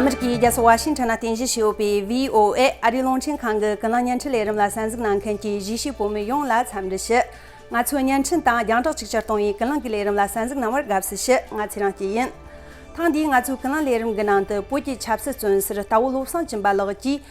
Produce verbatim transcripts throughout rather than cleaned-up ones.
ཨ་མི་རི་ཀའི་རྒྱལ་ས་ཝ་ཤིང་ཊོན་ན་རྟེན་གཞི་བྱས་ཡོད་པའི་བྷི་ཨོ་ཨེ་ཨ་རིའི་རླུང་འཕྲིན་ཁང་གི་ཀུན་གླེང་བརྙན་འཕྲིན་ལས་རིམ་ལ་གསན་གཟིགས་གནང་མཁན་གྱི་གཞིས་བྱེས་བོད་མི་ཡོངས་ལ་འཚམས་འདྲི་ཞུ། ང་ཚོའི་བརྙན་འཕྲིན་དང་རྒྱང་བསྒྲགས་གཅིག་གྱུར་གཏོང་བའི་ཀུན་གླེང་གི་ལས་རིམ་ལ་གསན་གཟིགས་གནང་བར་དགའ་བསུ་ཞུ། ང་ཚེ་རིང་སྐྱིད་ཡིན། ཐེངས་འདིའི་ང་ཚོའི་ཀུན་གླེང་ལས་རིམ་གྱི་ནང་དུ་བོད་ཀྱི་ཆབ་སྲིད་བཙོན་ཟུར་རྟ་བོ་བློ་བཟང་སྦྱིན་པ་ལགས་ཀྱིས།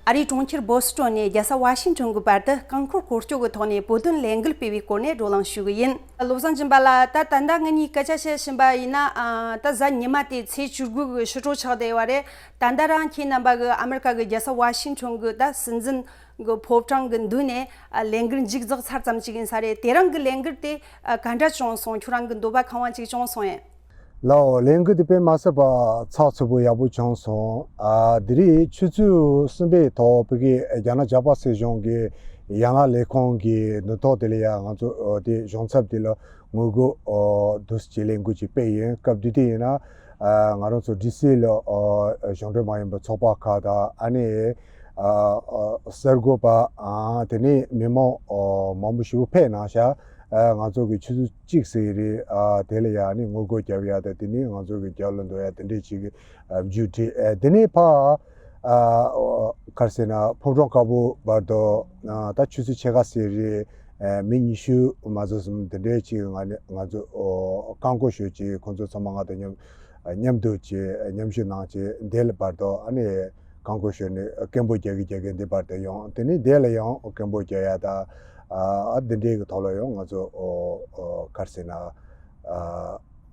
ཨ་རིའི་གྲོང་ཁྱེར་བོ་སི་ཊོན་ནས་རྒྱལ་ས་ཝ་ཤིང་ཊོན་གྱི་བར་དུ་རྐང་འཁོར་སྐོར་སྐྱོད་ཀྱི་ཐོག་ནས་བོད་དོན་ལས་འགུལ་སྤེལ་བའི་སྐོར་ནས་བགྲོ་གླེང་ཞུ་གི་ཡིན། བློ་བཟང་སྦྱིན་པ་ལགས། ད་ད་ལྟ་ངེད་གཉིས་སྐད་ཆ་བཤད་བཞིན་པ་ཡིན་ན། ཨ། ད་གཟའ་ཉི་མ་དེ་ཚེས་བཅུ་དགུ་གི་ཕྱི་དྲོ་ཆགས་བསྡད་ཡོད་རེད། ད་ལྟ་རང་ཁྱེད་རྣམ་པ་གི་ཨ་མི་རི་ཀ་གི་རྒྱལ་ས་ཝ་ཤིང་ཊོན་གི་ད་སྲིད་འཛིན་གི་ཕོ་བྲང་གི་མདུན་ནས། ཨ། ལས་འགུལ་མཇུག་རྫོགས་ཚར་ཙམ་ཅིག་ཡིན་ས་རེད། དེ་རིང་གི་ལས་འགུལ་དེ། ཨ། ག་འདྲ་བྱུང་སོང་། ཁྱོད་རང་གི་འདོད་པ་ཁེངས་པ་ཅིག་བྱུང་སོང་ངས། ལའོ། ལས་འགུལ་དེ་དཔེ་མ་སྲིད་པ་ཚགས་ཚུད་པོ་ཡག་པོ་བྱུང་སོང་། ཨ། དེ་རིང་ཆུ་ཚོད་གསུམ་པའི་ཐོག་བོད་ཀྱི་རྒྱ་ནག་ཇག་པ་སྲིད་གཞུང་གི་ཡན་ལག་ལས་ཁུངས་ཀྱི་ནུས་སྟོབས་དེ་ལ་ཡང་ང་ཚོ་དེ་གཞུང་ཚབ་དེ་ལ་ངོ་རྒོལ་འདུག་སེ་ལས་འགུལ་ཅིག་སྤེལ་ཡིན། སྐབས་དེ་དུས་ཡིན་ན། ཨ། ང་རང་ཚོ་ཌི་སི་ལ་གཞུང་འབྲེལ་མ་ཡིན་པའི་ཚོགས་པ་ཁག་དང་། ཨ་ནི། ཨ། གསར་འགོད་པ། ཨ། དེ་ནས་མི་མང་མང་པོ་ཞིག་ཕེབས་གནང་ཤག་ཨ། ང་ཚོ་གི་ཆུ་ཚོད་གཅིག་ཟེར་རེད། ཨ། དེ་ལ་ཡང་ནི་ངོ་རྒོལ་རྒྱབ་ཡ་དང་། དེ་ནས་ང་ཚོ་གི་རྒྱབ་ལ་འགྲོ་ཡ་དེ་འདྲས་ཅིག་གི་མཇུག་སྒྲིལ། ཨ། དེ་ནས་ཕར། ཨ། ག་རེ་ཟེར་ན། ཕོ་བྲང་དཀར་པོ་བར་དུ། ཨ། ད་ཆུ་ཚོད་ཕྱེད་ཀ་ཟེར་རེད། ཨ། མི་ཉི་ཤུ་མ་ཟིན་ཙམ་དེ་འདྲས་ཅིག་ང་ནི་ང་ཚོ་རྐང་འཁོར་ཞོལ་གྱི་ཁོང་ཚོ་ཚང་མ་ང་དང་མཉམ། མཉམ་དུ་བྱས། མཉམ་ཞུགས་གནང་བྱས། དེ་ལ་བར་དུ་ཨ་ནི་རྐང་འཁོར་ཞོལ་ནས་སྐད་འབོད་རྒྱག་གི་རྒྱག་གི་འདི་བར་དུ་ཡོང་། དེ་ནས་དེ་ལ་ཡང་སྐད་འབོད་རྒྱག་ཡ་དང་། ཨ། འདི་འདྲའི་གི་ཐོག་ལ་ཡང་ང་ཚོ། ཨོ། ཨོ། ག་རེ་ཟེར་ན། ཨ།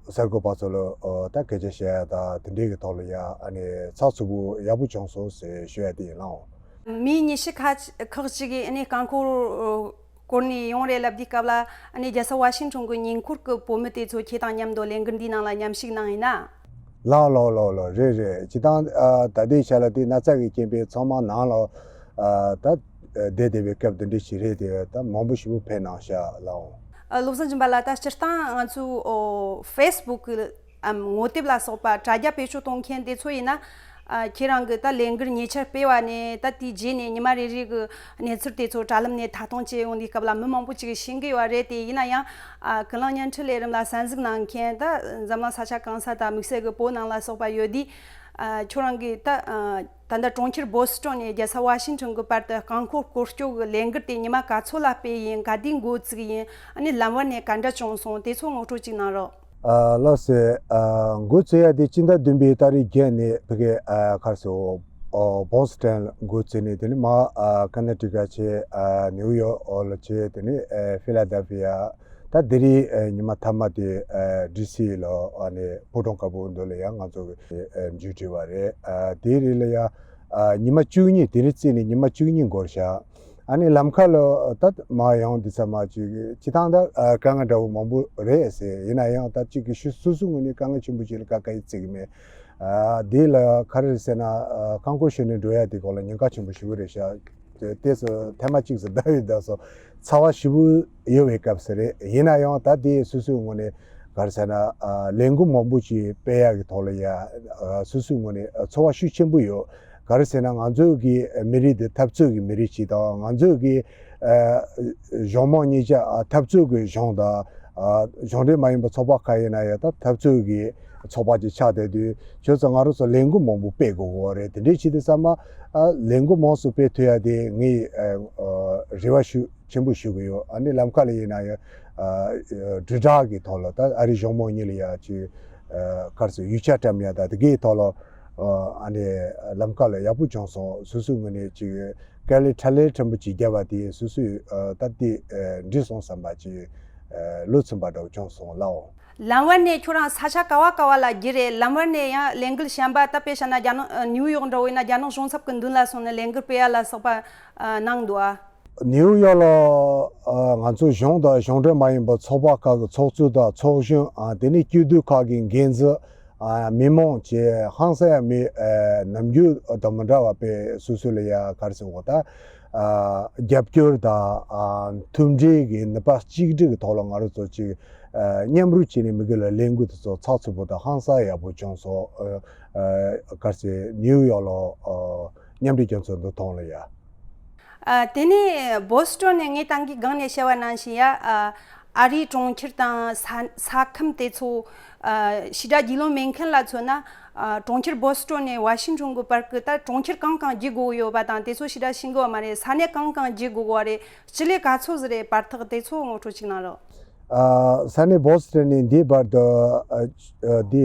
གསར་འགོད་པ་ཚོ་ལ། ཨོ། ད་སྐད་ཆ་བཤད་ཡ་དང་དེ་འདྲའི་གི་ཐོག་ལ་ཡ། ཨ་ནི་ཚགས་ཚུད་པོ་ཡག་པོ་བྱུང་སོང་ཟེར་ཞུ་ཡ་དེ་ཡིན་ལགས། མི་ཉི་ཤུ་ཁ་ཁག་ཅིག་གིས་ཨ་ནི་རྐང་འཁོར་སྐོར་ནས་ཡོང་རེད་ལབ་དུས་སྐབས་ལ། ཨ་ནི་རྒྱལ་ས་ཝ་ཤིང་ཊོན་གི་ཉེ་འཁོར་གི་བོད་མི་དེ་ཚོ་ཁྱེད་དང་མཉམ་དུ་ལས་འགུལ་འདིའི་ནང་ལ་མཉམ་ཞུགས་གནང་ཡིན་ན། ལགས་ལགས་ལགས་ལགས། རེད་རེད། སྤྱིར་བཏང་། ཨ། ད་ལྟའི་ཆ་ལ་དེ་ན་ཚ་གི་རྐྱེན་པས་ཚང་མ་ནང་ལ། ཨ། ད་བསྡད་བསྡད་པའི་སྐབས་དེ་འདྲ་ཞིག་རེད་དེ། ད་མང་པོ་ཞེ་པོ་ཕེབས་གནང་ཤག་ལགས། ཨ། བློ་བཟང་སྦྱིན་པ་ལགས། ད་སྤྱིར་བཏང་ང་ཚོའི། ཨོ། ཕེ་སི་བུག་གི། ཨམ། ངོ་དེབ་ལ་སོགས་པ་དྲ་རྒྱ་བེད་སྤྱོད་གཏོང་མཁན་དེ་ཚོ་ཡིན་ན། ཨ། ཁྱེད་རང་གི་ད་ལས་འགུལ་ཉེ་ཆར་སྤེལ་བ་ནས་ད་དེའི་རྗེས་ནས་ཉི་མ་རེ་རེ་གི་གནས་ཚུལ་དེ་ཚོ་དྲ་ལམ་ནས་མཐའ་སྟོན་བྱས་ཡོང་དུས་སྐབས་ལ་མི་མང་པོ་ཅིག་གིས་ཤེས་ཀྱི་ཡོད་རེད་དེ། ཡིན་ན་ཡང་། ཨ། ཀུན་གླེང་བརྙན་འཕྲིན་ལས་རིམ་ལ་གསན་གཟིགས་གནང་མཁན་ད་འཛམ་གླིང་ས་ཆ་གང་ས་དང་དམིགས་བསལ་གྱི་བོད་ནང་ལ་སོགས་པ་ཡོད་དུས། ཨ། ཁྱོད་རང་གིས་ད། ཨ། ད་ལྟ་གྲོང་ཁྱེར་བོ་སི་ཊོན་ནས་རྒྱལ་ས་ཝ་ཤིང་ཊོན་གྱི་བར་དུ་རྐང་འཁོར་སྐོར་སྐྱོད་ཀྱི་ལས་འགུལ་དེ་ཉི་མ་ག་ཚོད་ལ་སྤེལ་ཡིན། ག་དུས་འགོ་བཙུགས་ཡིན། ཨ་ནི་ལམ་བར་ནས་ག་འདྲ་བྱུང་སོང་། དེ་ཚོ་ངོ་སྤྲོད་ཅིག་གནང་རོགས། ཨ། ལགས་སེ། ཨ། འགོ་བཙུགས་ཡ་དེ་སྤྱི་ཟླ་བདུན་པའི་ཏ་རིག་བརྒྱད་ནས་ཕ་གི། ཨ། ག་རེ་ཟེར། ཨོ། བོ་སི་ཊོན་འགོ་བཙུགས་ནས། དེ་ནས་མར། ཨ། ཀ་ན་ཊི་ཀ་བྱས། ཨ། ནིའུ་ཡོག་ལ་བྱས། དེ་ནས། ཨ། ཕི་ལ་ཌེལ་ཕི་ཡ། ད་དེ་རིང་། ཨ། ཉི་མ་མཐའ་མ་དེ། ཨ། ཌི་སི་ལ། ཨ་ནི་ཕོ་བྲང་དཀར་པོ་མདུན་ལ་ཡང་ང་ཚོ་གི། ཨ། མཇུག་སྒྲིལ་བ་རེད། ཨ། དེའི་རིང་ལ་ཡང་། ཨ། ཉི་མ་བཅུ་གཉིས། དེ་རིང་བརྩིས་ནས་ཉི་མ་བཅུ་གཉིས་འགོར་ཤག་ཨ་ནི་ལམ་ཁ་ལ་ད་མར་ཡོང་དུས་ཙམ་པ་ཅིག་སྤྱིར་བཏང་ད། ཨ། དཀའ་ངལ་འདྲ་བོ་མང་པོ་རེད་ཟེར། ཡིན་ན་ཡང་ད་ཅིག་གི་ཤུ། སོ་སོའི་ངོས་ནས་དཀའ་ངལ་ཆེན་པོ་ཅིག་ལ་དཀའ་ཁག་ཡིད་ཆེས་ཀྱི་མེད། ཨ། དེ་ལ་ག་རེ་རེད་ཟེར་ན། ཨ། རྐང་འཁོར་ཞོན་ནས་འགྲོ་ཡ་དེ་སྐོར་ལ་ཉེན་ཁ་ཆེན་པོ་ཞེ་པོ་རེད་ཤག་དེ་ཚོ་ཐེངས་མ་གཅིག་ཙམ་བརྡབས་ཡིན་བསྡད་སོང་། ཚ་བ་ཞེ་པོ་ཡོད་པའི་སྐབས་སུ་རེད། ཡིན་ན་ཡང་ད་དེ་སོ་སོའི་ངོས་ནས་ག་རེ་ཟེར་ན། ཨ། ལས་འགུལ་མང་པོ་ཅིག་སྤེལ་ཡག་གི་ཐོག་ལ་ཡ། ཨ། སོ་སོའི་ངོས་ནས། ཨ། ཚོར་བ་ཤུགས་ཆེན་པོ་ཡོད། ག་རེ་ཟེར་ན། ང་ཚོའི་གི་མི་རིགས་འདི་འཐབ་རྩོད་ཀྱི་མི་རིགས་ཅིག་དང་། ང་ཚོའི་གི། ཨ། གཞུང་མང་གཉིས་ཆ། ཨ། འཐབ་རྩོད་ཀྱི་གཞུང་དང་། ཨ། གཞུང་འབྲེལ་མ་ཡིན་པ་ཚོགས་པ་ཁག་ཡིན་ན་ཡང་ད་འཐབ་རྩོད་ཀྱི་ཚོགས་པ་ཅིག་ཆགས་བསྡད་དུས། ཁྱོད་ཚོ་ང་རང་ཚོ་ལས་འགུལ་མང་པོ་སྤེལ་དགོས་ཀྱི་ཡོད་རེད། དེ་འདྲའི་ཕྱིར་དུ་ཙམ་པ། ཨ། ལས་འགུལ་མང་སུ་སྤེལ་ཐུབ་ཡ་དེ་ངའི། ཨ། ཨ། རེ་བ་ཞུ། ཆེན་པོ་ཞུ་གི་ཡོད། ཨ་ནི་ལམ་ཁ་ལ་ཡིན་ན་ཡང་། ཨ། དྲིལ་བསྒྲགས་ཀྱི་ཐོག་ལ། ད་ཨ་རིའི་གཞུང་མང་གཉིས་ལ་ཡ་ཅིག་ཨ། ག་རེ་ཟེར། ཡིག་ཆ་བཀྲམ་ཡ་དང་དེ་གའི་ཐོག་ལ། ཨ། ཨ་ནི་ལམ་ཁ་ལ་ཡག་པོ་བྱུང་སོང་། སོ་སོའི་ངོས་ནས་ཅིག་དཀའ་ལས་འཕྲིན་ལས་ཕྲན་བུ་ཅིག་བརྒྱབ་པ་དེ་སོ་སོའི། ཨ། ད་དེ། ཨ། འགྲིག་སོང་བསམ་པ་ཅིག་ཨ། བློ་ཚིམ་པ་འདྲ་བོ་བྱུང་སོང་ལགས། ལམ་བར་ནས། ཁྱོད་རང་ས་ཆ་ག་བ་ག་བ་ལ་བསྒྱུར་རེད། ལམ་བར་ནས་ཡང་ལས་འགུལ་གཞན་པ། ད་དཔེ་བཞག་ན་རྒྱ་ནག་ནིའུ་ཡོག་འདྲ་བོ་ཡིན་ན་རྒྱ་ནག་གཞུང་ཚབ་ཀྱི་མདུན་ལ་སོང་ནས་ལས་འགུལ་སྤེལ་ཡ་ལ་སོགས་པ། ཨ། གནང་འདུག་ཨ། ནིའུ་ཡོག་ལ། ཨ། ང་ཚོ་གཞུང་དང་གཞུང་འབྲེལ་མ་ཡིན་པ་ཚོགས་པ་ཁག་གི་ཚོགས་གཙོ་དང་ཚོགས་གཞོན། ཨ། དེ་ནས་སྐྱིད་སྡུག་ཁག་གི་འགན་འཛིན། ཨ། མི་མང་བཅས་ཧང་སང་ཡ་མི། ཨ། ནམ་རྒྱུན་དང་མི་འདྲ་བ་དཔེ་སོ་སོ་ལ་ཡ་ག་རེ་ཟེར་དགོས། ད། ཨ། རྒྱབ་སྐྱོར་དང་། ཨ། མཐུན་སྒྲིལ་གྱི་ནུས་པ་གཅིག་སྒྲིལ་གྱི་ཐོག་ལ་ང་རང་ཚོ་ཅིག་ཨ། མཉམ་རུབ་བྱས་ནས་མི་སྒེར་ལ་ལས་འགུལ་དེ་ཚོ་ཚགས་ཚུད་པོ་དང་ཧང་སང་ཡག་པོ་བྱུང་སོང་། ཨ། ཨ། ག་རེ་ཟེར། ནིའུ་ཡོག་ལ། ཨ། མཉམ་འབྲེལ་རྒྱལ་ཚོགས་འདུ་ཐོག་ལ་ཡ། ཨ། དེ་ནས་བོ་སི་ཊོན་ནས་ངས་ད་གིན་སྒང་ནས་བཤད་པ་ནང་བཞིན་ཡ། ཨ། ཨ་རིའི་གྲོང་ཁྱེར་དང་ས། ས་ཁམས་དེ་ཚོ། ཨ། ཞེ་དྲག་རྒྱུས་ལོན་མེད་མཁན་ལ་མཚོན་ན། ཨ། གྲོང་ཁྱེར་བོ་སི་ཊོན་ནས་ཝ་ཤིང་ཊོན་གྱི་བར་གྱི་ད་གྲོང་ཁྱེར་གང་གང་བརྒྱུད་དགོས་ཡོད་པ་དང་དེ་ཚོ་ཞེ་དྲག་ཤེས་ཀྱི་ཡོད་མ་རེད། ས་གནས་གང་གང་བརྒྱུད་དགོས་པ་རེད། སྤྱི་ལེ་ག་ཚོད་ཟིག་རེད། བར་ཐག་དེ་ཚོ་ངོ་སྤྲོད་ཅིག་གནང་རོགས། ཨ། ས་གནས་བོ་སི་ཊོན་ནས་འདིའི་བར་དུ། ཨ། ཨ། འདི་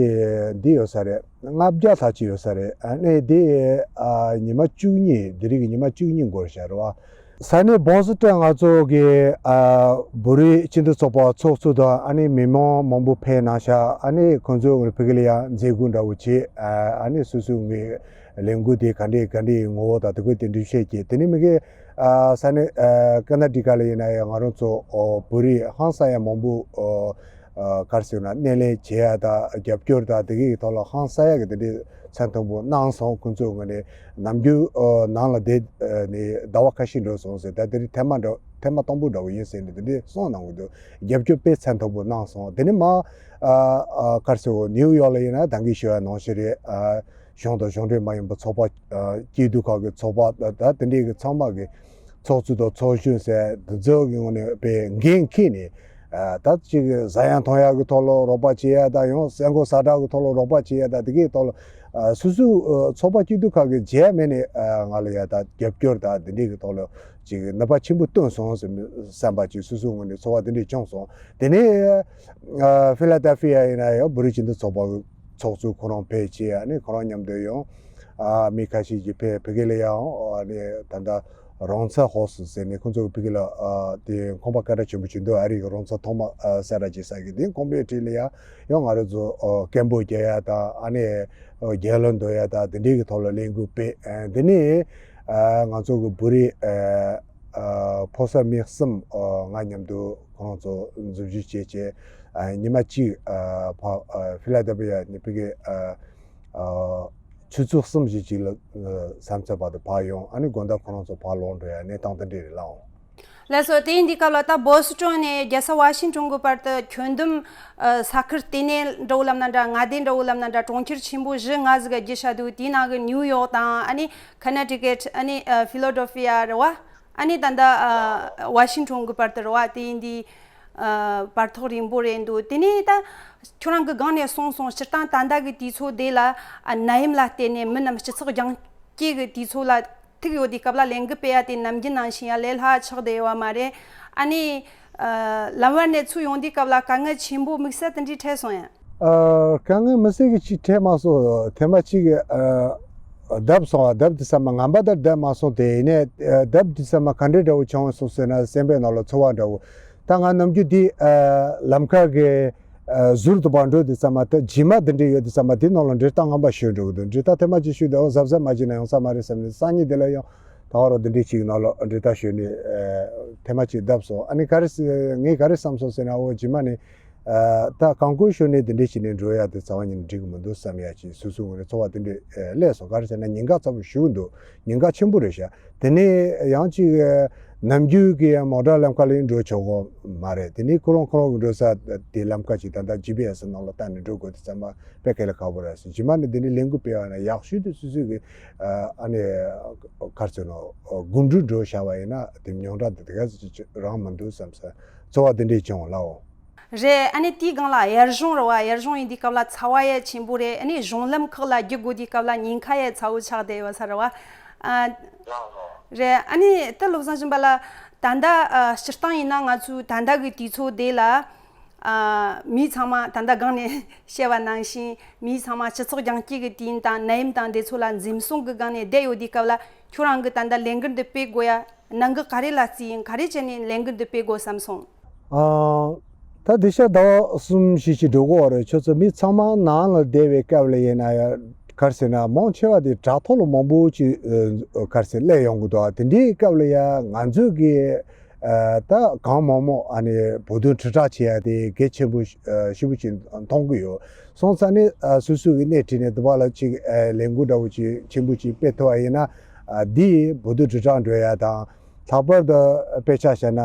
འདི་ཡོད་ས་རེད། ལྔ་བརྒྱ་ལྷག་ཅིག་ཡོད་ས་རེད། ཨ་ནི་འདི། ཨ། ཉི་མ་བཅུ་གཉིས། འདི་རིགས་ཉི་མ་བཅུ་གཉིས་འགོར་བཞག་རེད་བ། ས་གནས་བོ་སི་ཊོན་ང་ཚོ་གི། ཨ། བོད་རིགས་སྤྱི་མཐུན་ཚོགས་པ་ཚོགས་གཙོ་དང་ཨ་ནི་མི་མང་མང་པོ་ཕེབས་གནང་ཤག་ཨ་ནི་ཁོང་ཚོས་ཕ་གི་ལ་ཡང་མཛད་སྒོ་འདྲ་བོ་བྱས། ཨ། ཨ་ནི་སོ་སོའི་ལས་འགུལ་དེ་ག་འདྲས་ག་འདྲས་ངོ་བོ་དང་དེ་ཁོས་དེ་འདྲ་བཤད་ཀྱི། དེ་ནས་མ་གི། ཨ། ས་གནས། ཨ། ཀ་ན་ཊི་ཀ་ལ་ཡིན་ན་ཡང་ང་རང་ཚོ། ཨོ། བོད་རིགས་ཧང་སང་ཡ་མང་པོ། ཨོ། ཨ། ག་རེ་ཟེར་ན། སྣེ་ལེན་བྱེད་ཡ་དང་རྒྱབ་སྐྱོར་དང་དེ་གའི་ཐོག་ལ་ཧང་སང་ཡ་གི་དེ་འདྲའི་བརྩི་མཐོང་པོ་གནང་སོང་། ཁོང་ཚོའི་ངོས་ནས་ནམ་རྒྱུན། ཨོ། ནང་ལ་བསྡད། ཨ། ནས་ཟླ་བ་ཁ་ཤས་འགྲོ་སོང་ཟེར། ད་དེ་རིང་ཐེངས་མ་འགྲོ་ཐེངས་མ་དང་པོ་འདྲ་བོ་ཡིན་ཟེར་ནས་དེ་འདྲའི་གསུངས་གནང་གི་འདུག་རྒྱབ་སྐྱོར་དཔེ་བརྩི་མཐོང་པོ་གནང་སོང་། དེ་ནས་མ། ཨ། ཨ། ག་རེ་ཟེར། ཨོ། ནིའུ་ཡོག་ལ་ཡིན་ན་ད་གིན་ཞུ་བ་ནང་བཞིན་རེད། ཨ། གཞུང་དང་གཞུང་འབྲེལ་མ་ཡིན་པ་ཚོགས་པ། ཨ། སྐྱིད་སྡུག་ཁག་གི་ཚོགས་པ། ད་ད་དེ་འདྲའི་གི་ཚང་མ་གི་ཚོགས་གཙོ་དང་ཚོགས་གཞོན་ཟེར་འདི་ཚོ་གི་ངོས་ནས་དཔེ་འགན་འཁྱེར་ནས། ཨ། ད་ཅིག་ཟ་ཡང་འཐུང་ཡག་གི་ཐོག་ལ་རོགས་པ་བྱེད་ཡ་དང་། ཡང་ཟས་གོས་ཟ་གྲྭ་གི་ཐོག་ལ་རོགས་པ་བྱེད་ཡ་དང་། དེ་གའི་ཐོག་ལ། ཨ། སོ་སོའི། ཨ། ཚོགས་པ་སྐྱིད་སྡུག་ཁག་གི་བྱས་མེད་ནས། ཨ། ང་ལ་ཡ་ད་རྒྱབ་སྐྱོར་དང་དེ་འདྲའི་གི་ཐོག་ལ་ཅིག་ནུས་པ་ཆེན་པོ་བཏོན་སོང་ཟེར་བསམ་པ་ཅིག་སོ་སོའི་ངོས་ནས་ཚོར་བ་དེ་འདྲས་བྱུང་སོང་། དེ་ནས། ཨ། ཕི་ལ་ཌེལ་ཕི་ཡ་ཡིན་ན་ཡང་བོད་རིགས་སྤྱི་མཐུན་ཚོགས་པ་གི་ཚོགས་གཙོ་ཁོ་རང་ཕེབས་བྱས། ཨ་ནི་ཁོ་རང་མཉམ་དུ་ཡང་། ཨ། མི་ཁ་ཤས་ཀྱིས་ཕེབས། ཕ་གི་ལ་ཡང་། ཨ་ནི་ད་ལྟ་རོང་ཚ་ཧོ་སི་ཟེར་ནས་ཁོང་ཚོ་ཕ་གི་ལ། ཨ། དེ་ཁང་པ་སྐད་གྲགས་ཆེན་པོ་ཅིག་འདུག་ཨ་རི་གི་རོང་ཚ་ཐོག་མ། ཨ། གསལ་བསྒྲགས་བྱེད་ས་གི་དེ་ཁང་པའི་འཁྲིས་ལ་ཡང་ཡང་ང་རང་ཚོ། ཨ། སྐད་འབོད་རྒྱག་ཡ་དང་། ཨ་ནི། ཨ། རྒྱལ་གླུ་འདོན་ཡ་དང་དེ་འདྲའི་གི་ཐོག་ལ་ལས་འགུལ་སྤེལ། ཨ། དེ་ནས། ཨ། ང་ཚོ་གི་བོད་རིགས། ཨ། ཨ། ཕོ་གསར་མི་གསུམ། ཨ། ང་མཉམ་དུ་ཁོ་རང་ཚོ་འཛུལ་ཞུགས་བྱས་བྱས། ཨ། ཉི་མ་གཅིག་ཨ། ཕ། ཨ། ཕི་ལ་ཌེལ་ཕི་ཡ་ནས་ཕ་གི། ཨ། ཨ། ཆུ་ཚོད་གསུམ་བཞི་ཅིག་ལ། ཨ། ས་མཚམས་བར་དུ་ཕར་ཡོང་། ཨ་ནི་དགོང་དག་ཁོ་རང་ཚོ་ཕར་ལོག་འགྲོ་ཡ་གནས་སྟངས་དེ་འདྲས་རེད་ལགས། ལགས་སོ། དེ་ཡིན་དུས་སྐབས་ལ་ད་བོ་སི་ཊོན་ནས་རྒྱལ་ས་ཝ་ཤིང་ཊོན་གྱི་བར་དུ་ཁྱོན་བསྡོམས། ཨ། ས་ཁུལ་ལྟེ་གནས་འདྲ་བོ་ལབ་ན་འདྲ། མངའ་སྡེ་འདྲ་བོ་ལབ་ན་འདྲ། གྲོང་ཁྱེར་ཆེན་པོ་བཞི་ལྔ་ཟིག་ག་བརྒྱུད་བཞག་འདུག་དེའི་ནང་གི་ནིའུ་ཡོག་དང་། ཨ་ནི་ཁ་ན་ཊི་ཀེཊ། ཨ་ནི། ཨ། ཕི་ལོ་ཌེལ་ཕི་ཡ་རེད་བ། ཨ་ནི་ད་ལྟ། ཨ། ཝ་ཤིང་ཊོན་གྱི་བར་དུ་རེད་བ། དེ་ཡིན་དུས། ཨ། བར་ཐག་རིང་པོ་རེད་འདུག་དེ་ནས་ད་ཁྱོད་རང་གི་སྒང་ནས་གསུངས་སོང་། སྤྱིར་བཏང་ད་ལྟ་གི་དུས་ཚོད་དེ་ལ། ཨ། ནད་ཡམས་ལ་བརྟེན་ནས་མི་རྣམས་སྤྱི་ཚོགས་རྒྱང་སྐྱེད་ཀྱི་དུས་ཚོད་ལ་ཐུག་ཡོད་དུས་སྐབས་ལ་ལས་འགུལ་སྤེལ་ཡ་དེ་ནམ་རྒྱུན་ནང་བཞིན་ཡ་ལས་སླ་ཆགས་བསྡད་ཡོད་མ་རེད། ཨ་ནི། ཨ། ལམ་བར་ནས་ཚུར་ཡོང་དུས་སྐབས་ལ་དཀའ་ངལ་ཆེན་པོ་དམིགས་བསལ་དེ་འདྲས་འཕྲད་སོང་ཡ། ཨ། དཀའ་ངལ་དམིགས་བསལ་གྱི་ཅིག་འཕྲད་མ་སོང་། ཐེངས་མ་གཅིག་ཨ། བརྡབ་སོང་བ། བརྡབ་དུས་ཙམ་པ་ངན་པ་དང་བརྡབ་མ་སོང་། དེ་ཡིན་ནའི་ཨ། བརྡབ་དུས་ཙམ་པ་ག་འདྲས་འདྲ་བོ་བྱུང་སོང་ཟེར་ན། སེམས་པའི་ནང་ལ་ཚོར་བ་འདྲ་བོ། ད་ང་ནམ་རྒྱུན་འདི། ཨ། ལམ་ཁ་གི། ཨ། ཟུར་དུ་ཕར་འགྲོ་དུས་ཙམ་པ། ད་བྱེ་མ་འདི་འདྲས་ཡོད་དུས་ཙམ་པ་འདི་ནང་ལ་འགྲོས་ད་ངན་པ་ཞོན་འགྲོ་གི་འདུག་འགྲོས་ད་ཐེངས་མ་གཅིག་ཞོན་དུས། འོ། གཟབ་གཟབ་མ་བྱས་ན་ཡོང་ས་མ་རེད་བསམ་ནས། སང་ཉིན་དེ་ལ་ཡང་ད་ག་རང་འདི་འདྲས་ཅིག་ནང་ལ་འགྲོས་ད་ཞོན་ནས། ཨ། ཐེངས་མ་གཅིག་བརྡབ་སོང་། ཨ་ནི་ག་རེ། ངས་ག་རེ་བསམ་སོང་ཟེར་ན། འོ། བྱེ་མ་ནས། ཨ། ད་རྐང་འཁོར་ཞོན་ནས་དེ་འདྲས་བྱས་ནས་འགྲོ་ཡ་དེ་རྩ་བ་ཉིད་ནས་འགྲིག་གི་མི་འདུག་བསམ་ཡ་ཅིག་སོ་སོའི་ངོས་ནས་ཚོར་བ་དེ་འདྲས། ཨ། སླེབས་སོང་། ག་རེ་ཟེར་ན་ཉེན་ཁ་ཚ་པོ་ཞེ་པོ་འདུག་ཉེན་ཁ་ཆེན་པོ་རེད་ཤག་དེ་ནས་ཡང་ཅིག་ཨ། ནམ་རྒྱུན་གྱི་མོ་ཊ་ལམ་ཁ་ལ་ཡང་འགྲོ་ཆོག་གི་མ་རེད། དེ་ནས་ཁོ་རང་ཁོ་རང་གི་འགྲོ་ས་དེ་ལམ་ཁ་ཅིག་ད་ལྟ་ཇི་པི་ཨེ་སི་ནང་ལ་བལྟས་ནས་འགྲོ་དགོས་དུས་ཙམ་པ་དཔེ་དཀའ་ལས་ཁག་པོ་རེད་ཟེར། བྱེ་མ་ནས་དེ་འདྲས་ལས་འགུལ་སྤེལ་བ་ན་ཡག་ཤོས་དེ་སོ་སོའི་གི། ཨ། ཨ་ནི་ག་རེ་ཟེར་ན། གོམ་འགྲོས་འགྲོ་བཞག་པ་ཡིན་ན་དེ་ཉུང་དྲགས་དེ་དེ་ག་ཙམ་ཅིག་རང་མི་འདུག་བསམ་ས་ཚོར་བ་དེ་འདྲས་བྱུང་ལགས། རེད། ཨ་ནི་དེའི་སྒང་ལ་དབྱར་གཞུང་རེད་བ། དབྱར་གཞུང་ཡིན་དུས་སྐབས་ལ་ཚ་བ་ཡ་ཆེན་པོ་རེད། ཨ་ནི་གཞུང་ལམ་ཁག་ལ་རྒྱུག་དགོས་དུས་སྐབས་ལ་ཉེན་ཁ་ཡ་ཚ་བོ་ཆགས་བསྡད་ཡོད་ས་རེད་བ། ཨ། རེད། ཨ་ནི་ད་བློ་བཟང་སྦྱིན་པ་ལགས། ད་ལྟ། ཨ། སྤྱིར་བཏང་ཡིན་ན་ང་ཚོའི་ད་ལྟ་གི་དུས་ཚོད་དེ་ལ། ཨ། མི་ཚང་མ་ད་ལྟ་སྒང་ནས་བཤད་པ་ནང་བཞིན་མི་ཚང་མ་སྤྱི་ཚོགས་རྒྱང་སྐྱེད་ཀྱི་དུས་ཡུན་དང་ནད་ཡམས་དང་དེ་ཚོ་ལ་འཛེམ་ཟོན་གྱི་སྒང་ནས་བསྡད་ཡོད་དུས་སྐབས་ལ། ཁྱོད་རང་གིས་ད་ལྟ་ལས་འགུལ་འདི་སྤེལ་དགོས་ཡ་གནད་འགག་ག་རེ་ལ་བརྩིས་ཡིན། ག་རེ་བྱས་ནས་ལས་འགུལ་འདི་སྤེལ་དགོས་བསམ་སོང་། ཨ། ད་དེང་སང་ཟླ་བ་གསུམ་བཞི་ཅིག་འགྲོ་གི་ཡོད་རེད། ཁྱོད་ཚོ་མི་ཚང་མ་ནང་ལ་བསྡད་པའི་སྐབས་ལ་ཡིན་ན་ཡང་། ག་རེ་ཟེར་ན། མང་ཆེ་བ་དེ་དྲ་ཐོག་ལ་མང་པོ་ཅིག་ཨ། ག་རེ་ཟེར། སླེབས་ཡོང་གི་འདུག་དེ་འདྲའི་སྐབས་ལ་ཡང་ང་ཚོས་ཀྱི། ཨ། ད་གང་མང་མང་ཨ་ནི་བོད་དོན་དྲིལ་བསྒྲགས་བྱེད་ཡ་དེ་གལ་ཆེན་པོ་ཞེ་པོ་ཅིག་མཐོང་གི་ཡོད། སོང་ཙང་ནི། ཨ། སོ་སོ་གི་སྣེ་ཁྲིད་ནས་དེ་བ་ལ་ཅིག་ཨ། ལས་འགུལ་འདྲ་བོ་ཅིག་ཆེན་པོ་ཅིག་སྤེལ་ཐུབ་པ་ཡིན་ན། ཨ། འདི་བོད་དོན་དྲིལ་བསྒྲགས་འགྲོ་ཡ་དང་། ལྷག་པར་དུ་དཔེ་ཆ་བཞག་ན།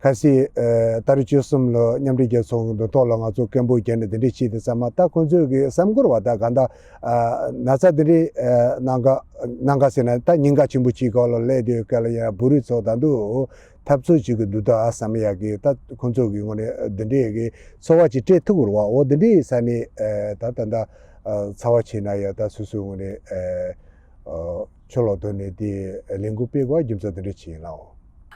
ཁ་སང་། ཨ། ཏ་རིག་བཅུ་གསུམ་ལ་མཉམ་འབྲེལ་རྒྱལ་ཚོགས་ཀྱི་མདུན་ཐོག་ལ་ང་ཚོ་སྐད་འབོད་བརྒྱབ་ནས་དེ་འདྲས་བྱས་དུས་ཙམ་པ། ད་ཁོང་ཚོས་ཀྱི་བསམ་ཀུར་བ་ད་ག་འདྲ། ཨ། ན་ཚ་དེ་འདྲས། ཨ། གནད་འགག་གནད་འགག་ཟེར་ན་ད་ཉེན་ཁ་ཆེན་པོ་ཅིག་སྒང་ལ་སླེབས་དུས་སྐབས་ལ་ཡང་བོད་རིགས་ཚོ་ད་དུང་འཐབ་རྩོད་བྱེད་ཀྱི་འདུག་ད་བསམ་ཡག་གི། ད་ཁོང་ཚོ་གི་ངོས་ནས་འདི་འདྲས་ཀྱི་ཚོར་བ་ཅིག་སྤྲད་ཐུབ་ཀྱི་རེད་བ། འོ། འདི་འདྲས་ཡིན་ཙང་ནི། ཨ། ད་ད་ད། ཚ་བ་ཆེ་ན་ཡང་ད་སོ་སོའི་ངོས་ནས་ཆུ་ལོག་དོན་ནས་དེ་ལས་འགུལ་སྤེལ་དགོས་རྒྱུ་མཚན་དེ་འདྲ་ཅིག་ཡིན་ལགས།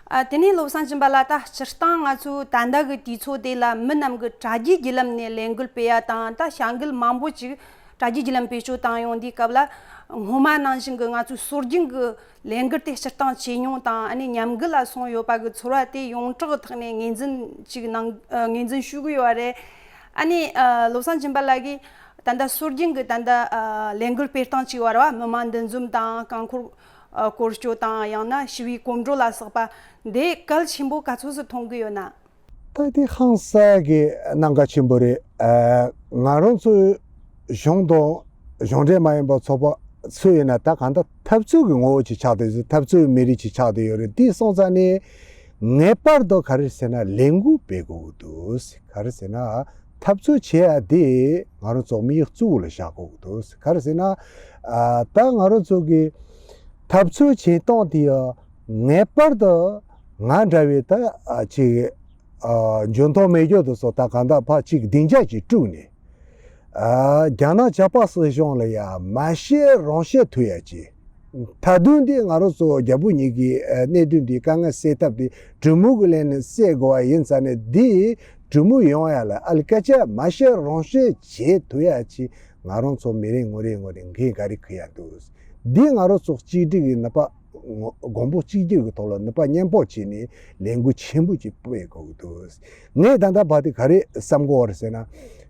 ཨ། དེ་ནས་བློ་བཟང་སྦྱིན་པ་ལགས། ད་སྤྱིར་བཏང་ང་ཚོའི་ད་ལྟ་གི་དུས་ཚོད་དེ་ལ་མི་རྣམས་ཀྱིས་དྲ་རྒྱའི་བརྒྱུད་ལམ་ནས་ལས་འགུལ་སྤེལ་ཡ་དང་། ད་བྱ་འགུལ་མང་པོ་ཅིག་དྲ་རྒྱའི་བརྒྱུད་ལམ་བེད་སྤྱོད་བཏང་ཡོང་དུས་སྐབས་ལ། སྔོན་མ་ནང་བཞིན་གྱི་ང་ཚོའི་སྲོལ་རྒྱུན་གྱི་ལས་འགུལ་དེ་སྤྱིར་བཏང་ཇེ་ཉུང་དང་། ཨ་ནི་ཉམས་རྒུད་ལ་སོང་ཡོད་པ་གི་ཚོར་བ་དེ་ཡོངས་གྲགས་ཀྱི་ཐོག་ནས་ངོས་འཛིན་ཅིག་གནང་། ངོས་འཛིན་ཞུ་གི་ཡོད་པ་རེད། ཨ་ནི་བློ་བཟང་སྦྱིན་པ་ལགས་ཀྱིས་ད་ལྟ་སྲོལ་རྒྱུན་གྱི་ད་ལྟ་ལས་འགུལ་སྤེལ་སྟངས་ཅིག་ཡོད་རེད་བ། མི་མང་འདུ་འཛོམས་དང་། རྐང་འཁོར་སྐོར་སྐྱོད་དང་། ཡང་ན་ཞི་བའི་གོམ་བགྲོད་ལ་སོགས་པ་འདི་གལ་ཆེན་པོ་ག་ཚོད་ཙམ་མཐོང་གི་ཡོད་ན། ད་དེ་ཧང་སང་གི་གནད་འགག་ཆེན་པོ་རེད། ཨ། ང་རང་ཚོའི་གཞུང་དང་གཞུང་འབྲེལ་མ་ཡིན་པ་ཚོགས་པ་ཚོས་ཡིན་ན་ད་གང་ལྟར་འཐབ་རྩོད་ཀྱི་ངོ་བོ་ཅིག་ཆགས་བསྡད་ཡོད། འཐབ་རྩོད་ཀྱི་མི་རིགས་ཅིག་ཆགས་བསྡད་ཡོད་རེད། དེ་སོང་ཙང་ནས་ངེས་པར་དུ་ག་རེ་ཟེར་ན་ལས་འགུལ་སྤེལ་དགོས་ཀྱི་འདུག། ག་རེ་ཟེར་ན་འཐབ་རྩོད་བྱེད་ཡ་དེ་ང་རང་ཚོ་མིའི་གཙོ་བོ་ལ་བཞག་དགོས་ཀྱི་འདུག། ག་རེ་ཟེར་ན། ཨ། ད་ང་རང་ཚོ་གི་འཐབ་རྩོད་བྱེད་སྟངས་དེ་ཡང་ངེས་པར་དུ་ང་འདྲ་བའི་ད་ཅིག་ཨ། འཇོན་ཐང་མེད་རྒྱུ་དེ་ཚོ་ད་གང་ལྟར་ཕར་གཅིག་སྡིངས་ཆ་གཅིག་བསྐྲུན་ནས། ཨ། རྒྱ་ནག་ཇག་པ་སྲིད་གཞུང་ལ་ཡ་མ་བཤད་རང་བཤད་ཐུབ་ཡ་གཅིག། མཐའ་དོན་འདི་ང་རང་ཚོ་རྒྱལ་པོ་གཉིས་ཀྱི་ཨ་གནད་དོན་འདི་དཀའ་ངལ་སེལ་ཐབས་འདི་གྲོས་མོལ་གྱི་ལན་ནས་སེལ་དགོས་པ་ཡིན་ཙང་ནས། འདི་གྲོས་མོལ་ཡོང་ཡ་ལ་ཨ་ལི་སྐད་ཆ་མ་བཤད་རང་བཤད་བྱེད་ཐུབ་ཡ་གཅིག་ང་རང་ཚོ་མི་རེ་ངོ་རེ་ངོ་རེ་འགན་ག་རེ་འཁུར་ཡ་འདུག། འདི་ང་རང་ཚོ་གཅིག་སྒྲིལ་གྱི་ནུས་པ། ངོ་། གོང་བུ་གཅིག་གྱུར་གྱི་ཐོག་ལ་ནུས་པ་མཉམ་སྤུངས་བྱས་ནས་ལས་འགུལ་ཆེན་པོ་ཅིག་སྤེལ་དགོས་ཀྱི་འདུག། ངས་ད་ལྟ་བར་དུ་ག་རེ་བསམ་གྱི་ཡོད་རེད་ཟེར་ན།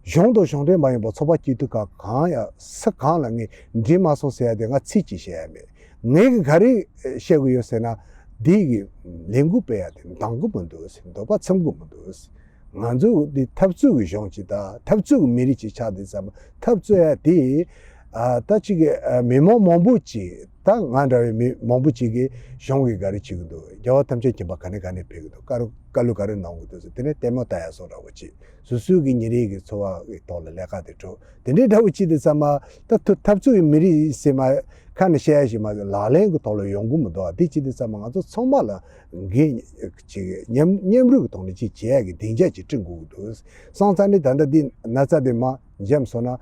གཞུང་དང་གཞུང་འབྲེལ་མ་ཡིན་པ་ཚོགས་པ་སྐྱིད་སྡུག་ཁག་གང་ཡང་སུ་གང་ལ་ངས་འགྲིག་མ་སོང་ཟེར་ཡ་དེ་ང་ཚིག་གཅིག་བཤད་ཡ་མེད། ངས་ག་རེ་བཤད་དགོས་ཡོད་ཟེར་ན། འདི་གི་ལས་འགུལ་སྤེལ་ཡ་དེ་འདང་གི་མི་འདུག་ཟེར། འདོད་པ་ཚིམ་གི་མི་འདུག་ཟེར། ང་ཚོ་འདི་འཐབ་རྩོད་ཀྱི་གཞུང་ཅིག་དང་འཐབ་རྩོད་ཀྱི་མི་རིགས་ཅིག་ཆགས་བསྡད་ཙང་། འཐབ་རྩོད་ཡ་དེ། ཨ། ད་ཅིག་གི་ཨ་མི་མང་མང་པོ་ཅིག། ད་ང་འདྲ་བའི་མི་མང་པོ་ཅིག་གིས་གཞུང་གིས་ག་རེ་བྱེད་ཀྱི་འདུག། རྒྱལ་བ་ཐམས་ཅད་མཁྱེན་པ་ག་ནས་ག་ནས་ཕེབས་ཀྱི་འདུག། བཀའ་རུ་བཀའ་སློབ་ག་རེ་གནང་གི་འདུག་ཟེར། དེ་ནས་ལྟད་མོ་ལྟ་ཡ་བཟོ་འདྲ་བོ་ཅིག། སོ་སོའི་གི་ཉིན་རེའི་གི་འཚོ་བ་གི་ཐོག་ལ་ལས་ཀ་དེ་འགྲོ། དེ་འདྲའི་འདྲ་བོ་ཅིག་དེ་ཚང་མ་ད་ཐུ་འཐབ་རྩོད་ཀྱི་མི་རིགས་ཟེར་མ་ཁ་ནས་བཤད་ཡ་ཞིག་མ་ཟད། ལག་ལེན་གྱི་ཐོག་ལ་ཡོང་གི་མི་འདུག། ཨ། དེ་ཅིག་དེ་ཚང་མ་ང་ཚོ་ཚང་མ་ལ་འགན་ཅིག་མཉམ་མཉམ་རུབ་ཀྱི་ཐོག་ནས་ཅིག་བྱེད་ཡ་གི་སྡིངས་ཆ་ཅིག་བསྐྲུན་དགོས་ཀྱི་འདུག། སོང་ཙང་ནི་ད་ལྟ་འདི་ན་ཚ་དེ་མར་འཇམ་སོང་ན།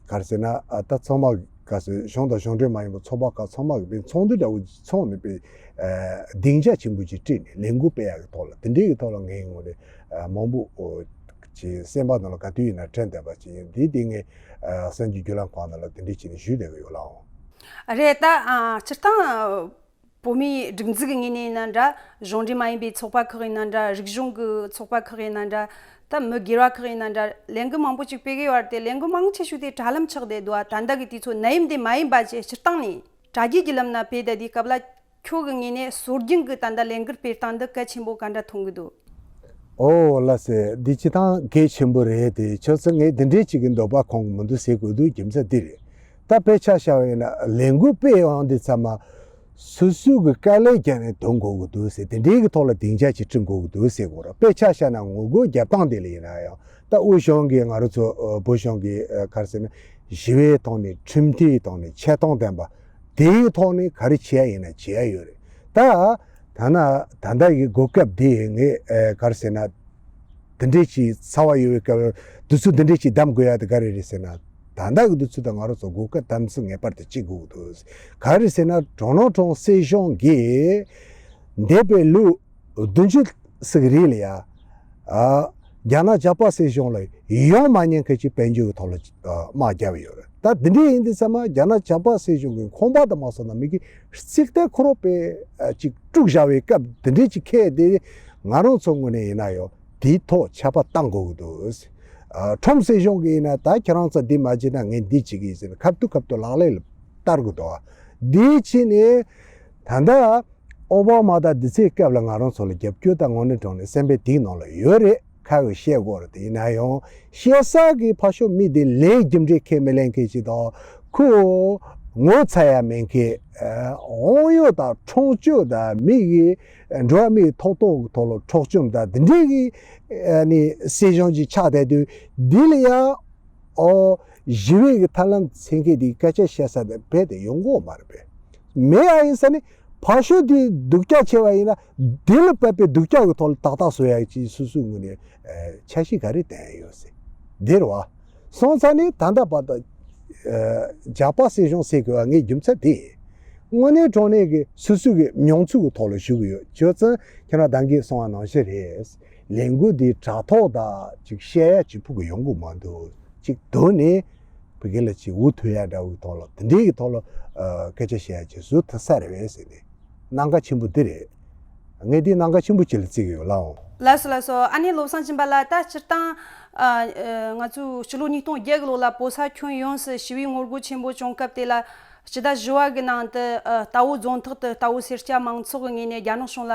ག་རེ་ཟེར་ན། ཨ། ད་ཚང་མ་ག་ཟེར། གཞུང་དང་གཞུང་འབྲེལ་མ་ཡིན་པ་ཚོགས་པ་ཁག་ཚང་མ་གི་དཔེ་ཚོགས་འདུ་འདྲ་བོ་ཚོགས་ནས་དཔེ་ཨ་སྡིངས་ཆ་ཆེན་པོ་ཅིག་བསྐྲུན་ནས་ལས་འགུལ་སྤེལ་ཡ་གི་ཐོག་ལ། དེ་འདྲའི་གི་ཐོག་ལ་ངའི་ངོས་ནས་ཨ་མང་པོ་ཨོ་ཅིག་སེམས་པ་ནང་ལ་ག་དུས་ཡིན་ན་དྲན་བསྡད་པ་ཅིག་ཡིན། དེ་དེ་ངས་ཨ་གསར་འགྱུར་བརྒྱུད་ལམ་ཁག་ནང་ལ་དེ་འདྲའི་བྱས་ནས་ཞུས་བསྡད་ཀྱི་ཡོད་ལགས། རེད། ད་ཨ་སྤྱིར་བཏང་བོད་མིའི་སྒྲིག་འཛུགས་ཀྱི་ངོས་ནས་ཡིན་ན་འདྲ། གཞུང་འབྲེལ་མ་ཡིན་པའི་ཚོགས་པ་ཁག་ཡིན་ན་འདྲ། རིག་གཞུང་གི་ཚོགས་པ་ཁག་ཡིན་ན་འདྲ། ད་མི་སྒེར་བ་ཁག་ཡིན་ན་འདྲ། ལས་འགུལ་མང་པོ་ཅིག་སྤེལ་གི་ཡོད་རེད་དེ། ལས་འགུལ་མང་ཆེ་ཤོས་དེ་དྲ་ལམ་ཆགས་བསྡད་འདུག། ཨ། ད་ལྟ་གི་དུས་ཚོད་ནད་ཡམས་དེ་མ་ཡིན་པ་བྱས་སྤྱིར་བཏང་ནས་དྲ་རྒྱའི་བརྒྱུད་ལམ་ན་སྤེལ་བསྡད་དུས་སྐབས་ལ། ཁྱོད་ཀྱི་ངོས་ནས་སྲོལ་རྒྱུན་གྱི་ད་ལྟ་ལས་འགུལ་སྤེལ་སྟངས་འདི་གལ་ཆེན་པོ་ག་འདྲ་མཐོང་གི་འདུག། ཨོ་ལགས་སེ། འདི་སྤྱིར་བཏང་གལ་ཆེན་པོ་རེད་དེ། ཁྱོད་ཚོ་ངས་འདི་འདྲའི་ཅིག་གི་འདོད་པ་ཁོང་གི་མི་འདུག་ཟེར་དགོས་འདུག། རྒྱུ་མཚན་འདི་རེད། ད་དཔེ་ཆ་བཞག་པ་ཡིན་ན་ལས་འགུལ་སྤེལ་ཡོང་འདི་ཚང་མ་སོ་སོའི་གི་དཀའ་ལས་བརྒྱབ་ནས་ཐོན་དགོས་ཀྱི་འདུག་ཟེར། དེ་འདྲའི་གི་ཐོག་ལ་སྡིངས་ཆ་ཅིག་བསྐྲུན་དགོས་ཀྱི་འདུག་ཟེར་དགོས་རེད། དཔེ་ཆ་བཞག་ན་ངོ་རྒོལ་རྒྱབ་སྟངས་དེ་ལ་ཡིན་ན་ཡང་། ད་དབུས་གཞུང་གིས་ང་རང་ཚོ་ཨ་བོད་གཞུང་གིས་ཨ་ག་རེ་ཟེར་ན་ཞི་བའི་ཐོག་ནས་ཁྲིམས་མཐུན་ཐོག་ནས་ཆེ་མཐོང་ལྡན་པ། དེའི་ཐོག་ནས་ག་རེ་བྱེད་ཡ་ཡིན་ན་བྱེད་ཡ་ཡོད་རེད། ད་ད་ན་ད་ལྟ་གི་གོ་སྐབས་འདི་ངས་ཨ་ག་རེ་ཟེར་ན། འདི་འདྲས་ཀྱི་ཚ་བ་ཡོད་པའི་སྐབས་དུས་ཚོད་འདི་འདྲས་ཀྱི་བདམས་དགོས་ཡ་དེ་ག་རེ་རེད་ཟེར་ན། ད་ལྟ་གི་དུས་ཚོད་དང་ང་རང་ཚོ་གོ་སྐབས་དམ་ཚིག་ངེས་པར་དུ་བྱེད་དགོས་འདུག། ག་རེ་ཟེར་ན། ཌོ་ནལ་ཊམ་སྲིད་གཞུང་གིས་འདས་པའི་ལོ་བདུན་ཅུ་ཙམ་རིང་ལ་ཡ། ཨ། རྒྱ་ནག་ཇག་པ་སྲིད་གཞུང་ལ་ཡོང་མ་ཉན་མཁན་གྱི་དཔལ་འབྱོར་གྱི་ཐོག་ལ་ཨ་དམག་བརྒྱབ་ཡོད་རེད། ད་འདི་འདྲས་ཡིན་དུས་ཙམ་པ་རྒྱ་ནག་ཇག་པ་སྲིད་གཞུང་གི་ཁང་པ་དང་མ་སོང་ན་མི་གི་རྩིག་གཏེར་ཁོ་རང་དཔེ་ཨ་ཅིག་དཀྲུགས་བཞག་པའི་སྐབས་འདི་འདྲས་ཅིག་འཁེལ་ཏེ། ང་རང་ཚོ་ངོས་ནས་ཡིན་ན་ཡང་དེའི་ཐོག་ཆད་པ་བཏང་དགོས་ཀྱི་འདུག། ཨ། ཊམ་སྲིད་གཞུང་གིས་ཡིན་ན་ད་ཁྱེད་རང་ཚོ་འདི་མ་བྱེད་ན་ངས་འདི་བྱེད་ཀྱི་ཡིན་ཟེར་ནས་ཁ་ཐུག་ཁ་ཐུག་ལག་ལེན་ལ་བསྟར་དགོས་འདུག། འདི་བྱས་ནས་ད་ལྟ། ཨོ་བྷ་མ་དང་དེ་ཚོའི་སྐབས་ལ་ང་རང་ཚོ་ལ་རྒྱབ་སྐྱོར་དང་དངོས་གནས་དྲང་གནས་སེམས་པའི་གཏིང་ནང་ལ་ཡོད་རེད། ཁ་གིས་བཤད་དགོས་རེད། དེ་ཡིན་ན་ཡང་བཤད་ས་གི་ཕར་ཕྱོགས་མི་དེ་ལན་རྒྱུ་འབྲས་ཁས་མི་ལེན་མཁན་ཅིག་དང་། ཁོ་ངོ་ཚ་ཡ་མེད་མཁན། ཨ། དབང་ཡོད་དང་ཁྲོམ་སྐྱོད་དང་། མི་གི་འགྲོ་བ་མིའི་ཐོབ་ཐང་གི་ཐོག་ལ་འཕྲོག་བཅོམ་དང་དེ་འདྲའི་གི་ཨ་ནི་སྲིད་གཞུང་ཅིག་ཆགས་བསྡད་དུས། འདི་ལ་ཡང་ཨོ་ཞི་བའི་གི་ཐབས་ལམ་འཚོལ་མཁན་དེ་སྐད་ཆ་བཤད་ས་དེ་རྦད་དེ་ཡོང་གི་ཡོད་མ་རེད་པས། མེད་ཡ་ཡིན་ས་ནི། ཕར་ཕྱོགས་དེ་སྡུག་ཅག་བྱས་པ་ཡིན་ན་དེ་ལ་དཔག་པའི་སྡུག་ཅག་གི་ཐོག་ལ་ཏག་ཏག་བཟོ་ཡ་ཅིག་སོ་སོའི་ངོས་ནས་ཨ་འཆར་གཞི་ག་རེ་བཏིང་ཡ་ཡོད་ཟེར། འདི་རེད་བ། སོང་ཙང་ནི་ད་ལྟ་བར་དུ་ ཇག་པ་སྲིད་གཞུང་ཟེར་དགོས་པ་ངའི་རྒྱུ་མཚན་དེ་ཡིན། དངོས་གནས་དྲང་གནས་ཀྱི་སོ་སོ་གི་མྱོང་ཚོར་གྱི་ཐོག་ལ་ཞུ་གི་ཡོད། བྱས་ཙང་ཁྱེད་རང་ད་གིན་གསུངས་པ་ནང་བཞིན་རེད། ལས་འགུལ་འདི་དྲ་ཐོག་དང་ཅིག་བཤད་ཡ་ཅིག་ཕུག་གི་ཡོང་གི་མ་འདུག་ཅིག་དོན་ནི་བོད་སྐད་ལ་ཅིག་འུ་ཐུག་ཡ་འདྲ་བོའི་ཐོག་ལ་དེ་འདྲའི་གི་ཐོག་ལ་ཨ་སྐད་ཆ་བཤད་ཡ་ཅིག་བཟོ་ཐུབ་ས་རེད་པས་ཟེར་ནས་གནད་འགག་ཆེན་པོ་འདི་རེད། ངས་འདི་གནད་འགག་ཆེན་པོ་ཅིག་ལ་བརྩི་གི་ཡོད་ལགས། ལགས་སོ་ལགས་སོ། ཨ་ནི་བློ་བཟང་སྦྱིན་པ་ལགས། ད་སྤྱིར་བཏང་ཨ་ཨ་ང་ཚོའི་ཕྱི་ལོ་ཉིས་སྟོང་བརྒྱད་གི་ལོ་ལ་བོད་ས་ཁྱོན་ཡོངས་སུ་ཞི་བའི་ངོ་རྒོལ་ཆེན་པོ་བྱུང་སྐབས་དེ་ལ་སྤྱི་ཟླ་བཞི་པ་གི་ནང་དུ་ཨ་རྟ་བོ་རྫོང་ཐག་ཏུ་རྟ་བོ་སེར་སྐྱ་མང་ཚོགས་ཀྱི་ངོས་ནས་རྒྱ་ནག་གཞུང་ལ་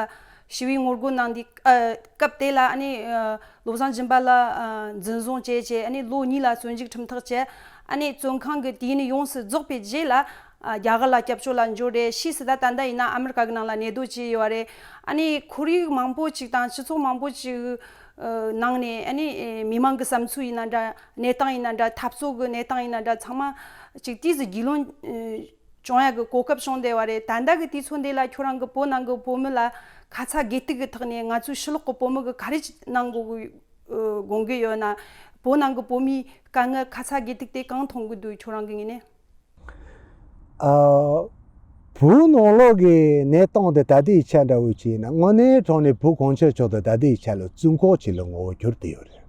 ཞི་བའི་ངོ་རྒོལ་གནང་དུས་ཨ་སྐབས་དེ་ལ་ཨ་ནི་ཨ་བློ་བཟང་སྦྱིན་པ་ལགས་ཨ་འཛིན་བཟུང་བྱས་བྱས་ཨ་ནི་ལོ་གཉིས་ལ་བཙོན་འཇུག་ཁྲིམས་ཐག་བཅད། ཨ་ནི་བཙོན་ཁང་གི་དུས་ཡུན་ཡོངས་སུ་རྫོགས་པའི་རྗེས་ལ་ཨ་རྒྱ་གར་ལ་སྐྱབས་བཅོལ་ལ་འབྱོར་རེད། ཕྱིས་སུ་ད་ད་ལྟ་ཡིན་ན་ཨ་མི་རི་ཀ་གི་ནང་ལ་གནས་སྡོད་བྱས་ཡོད་རེད། ཨ་ནི་ཁོར་ཡུག་མང་པོ་ཅིག་དང་སྤྱི་ཚོགས་མང་པོ་ཅིག་ཨ་ནང་ནས་ཨ་ནི་མི་མང་གི་བསམ་ཚུལ་ཡིན་ན་འདྲ། གནས་སྟངས་ཡིན་ན་འདྲ། འཐབ་རྩོད་གི་གནས་སྟངས་ཡིན་ན་འདྲ། ཚང་མ་ཅིག་དུས་སུ་རྒྱུས་ལོན་ཨ་བྱུང་ཡག་གི་གོ་སྐབས་བྱུང་བསྡད་པ་རེད། ད་ལྟ་གི་དུས་ཚོད་འདི་ལ་ཁྱོད་རང་གི་བོད་ནང་གི་བོད་མི་ལ་ཁ་ཚ་དགོས་གཏུག་གི་ཐོག་ནས་ང་ཚོའི་ཕྱི་ལོགས་གི་བོད་མི་གི་ག་རེ་གནང་དགོས་གི་ཨ་དགོངས་ཀྱི་ཡོད་ན། བོད་ནང་གི་བོད་མིའི་དཀའ་ངལ་ཁ་ཚ་དགོས་གཏུག་དེ་གང་མཐོང་གི་འདུག་ཁྱོད་རང་གི་ངོས་ནས། ཨ། བོད་ནང་ལོགས་ཀྱི་གནས་སྟངས་དེ་ད་ལྟའི་ཆ་འདྲ་བོ་བྱས་ན་དངོས་གནས་དྲང་གནས་བོད་གངས་ཅན་ལྗོངས་དེ་ད་ལྟའི་ཆ་ལ་བཙོན་ཁང་ཅིག་ལ་ངོ་བོ་གྱུར་བསྡད་ཡོད་རེད།